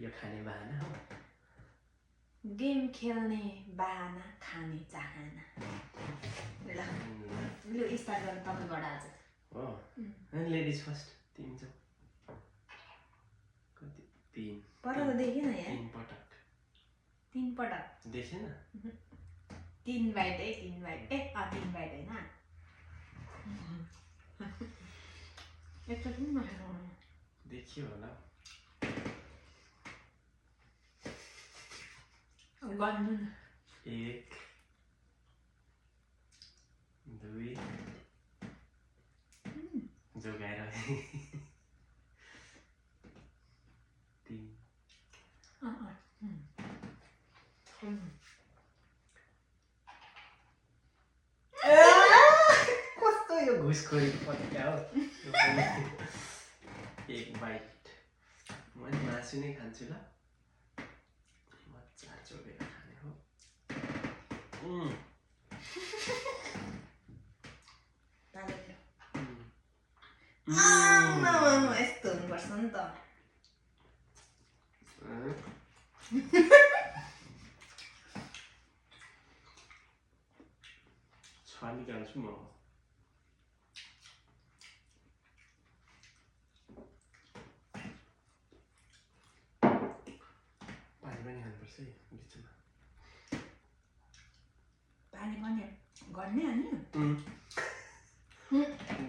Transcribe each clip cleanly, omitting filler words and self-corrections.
यो खाने बाहना हो गेम खेल्ने बाहना खाने चाहना ल लु स्टार्ट गर्नु तपाईबाट आज हो लेडिज फर्स्ट तिमी जाऊ कति तीन पर त देखेन यार तीन पटक देखेन 3 बाइट है 3 बाइट ए 3 बाइट हैन एकचोटि पनि नखानु देखियो होला गर्नु न 1 2 जोगाएर 3 कस्तो यो घुसखोरी पत्या हो एक बाइट म मासु नै खान्छु ल मजा चोरेर खाने हो यस्तो हुनुपर्छ नि त छानी खान्छु म पानी पनि खानुपर्छ है बिचमा पानी पनि गर्ने अनि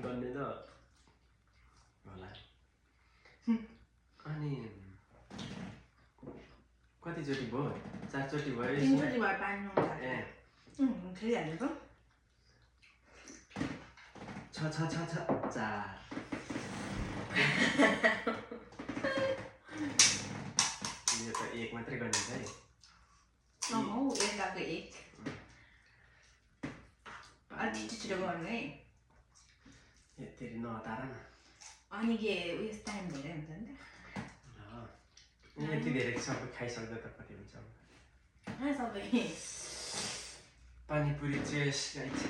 गर्ने त होला अनि कतिचोटि भयो 4 चोटि भयो 3 चोटि भयो पानी नुहाउनु ए खेलिहाल्नु त छ 4 यो त एक मात्रै गर्ने है हौ एकाको एक अलि छिटो गर्नु है यति नहतार न अनि के उयस टाइम धेरै हुन्छ नि त यति धेरै सबै खाइसक्दा त कति हुन्छ सबै पानीपुरी चेस गाइस